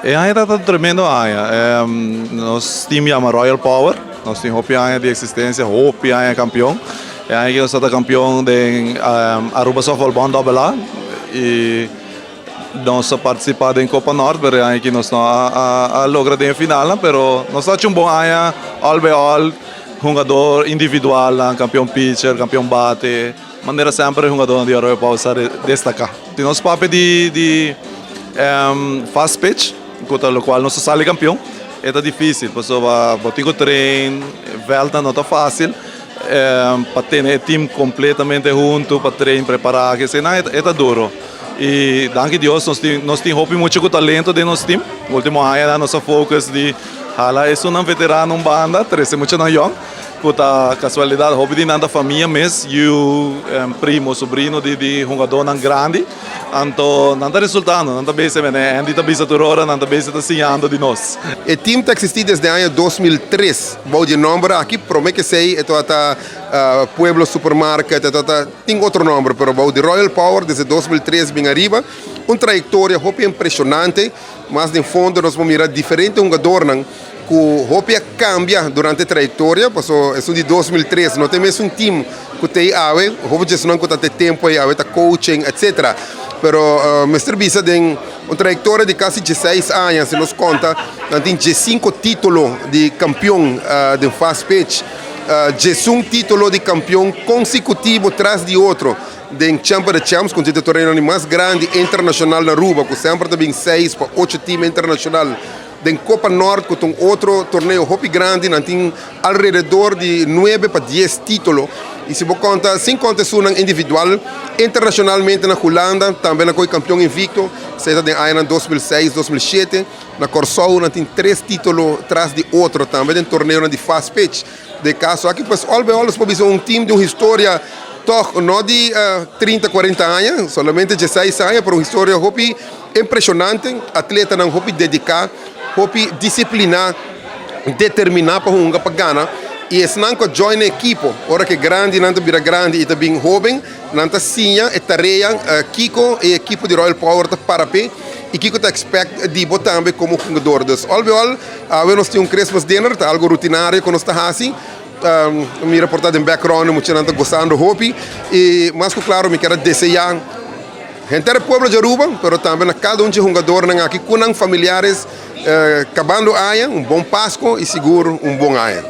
E aña ta tremendo aña. Nos team yama Royal Power. Nos tin hopi aña di existencia, hopi aña campeon. E aña aki nos ta campeon di Aruba Softball Bond AA y nos a participa den Copa Norte, pero aki nos no a logra den final, pero nos a un bon aña, all by all, hungado individual, campeon pitcher, campeon bate, manera semper hungado di Royal Power sa destaca. Nos papia di fast pitch, cu lo cual nos a sali campeon, ta dificil, pasobra bo tin cu train, veld no ta facil, pa tin e team completamente hunto, pa train, prepara, cu asina, ta duro. Y danki Dios, nos tin hopi mucha cu talento den nos team. Ultimo aña, nos focus di hala e un veterano un banda, trece mucha nan young. Cu ta casualidad, hopi di nan ta famia mes, y primo, sobrino di hungado nan grandi. Anto, nan ta resultando, nan ta bezig, ne? Andy ta bezig tur ora, nan ta bezig ta siñando di nos. E team ta existi desde aña 2003. Bou di nomber aki, prome cu esey, ta Pueblo Supermarket, tin otro nomber, pero bou di Royal Power desde 2003 bin ariba. Un trayectoria hopi impresionante, mas den fondo nos ta mira diferente hungado cu hopi a cambia durante e trayectoria, paso e di 2003, no tin mes un team cu tin awe, hopi di nan cu tin tempo ey awe ta coaching, etc. Pero Mr. Bisa tin un trayectoria di casi 16 aña, si nos conta, nan tin 15 titulo di campeon di fast pitch, 11 titulo di campeon consecutivo tras di otro den Champion of Champs, cu ta e torneo mas grandi internacional na Aruba, cu semper tin 6 pa 8 team internacional. Den Copa Norte, cu un otro torneo hopi grandi, nan tin alrededor di 9 pa 10 titulo. Y si bo conta, sin conta un individual, internacionalmente na Hulanda, tambe nan a campeon invicto, sea den aña 2006, 2007, na Corsou, nan tin tres titulo tras di otro tambe, den torneo di fast pitch. Den caso aki, pues, all by all, un team di un historia toch no di 30, 40 aña, solamente 16 aña, pero un historia hopi impresionante, atleta nan hopi dedica, hopi disciplina, determina pa hunga, pa gana. Y esnan cu join ekipo, ora cu grandi, nan bira grandi y tambe hoben, nan ta siña e tarea, kico e ekipo di Royal Power ta para pe y kico ta expect di bo tambe como hungado. Dus all by all, nos tin un Christmas dinner, ta algo rutinario cu nos ta haci. Mi por ta den background, mucha nan ta gostando hopi y mas cu claro mi kier desea henter pueblo di Aruba, pero tambe na cada un di hungado aki cu nan familiares, cabando aña, un bon Pasco y sigur un bon aña.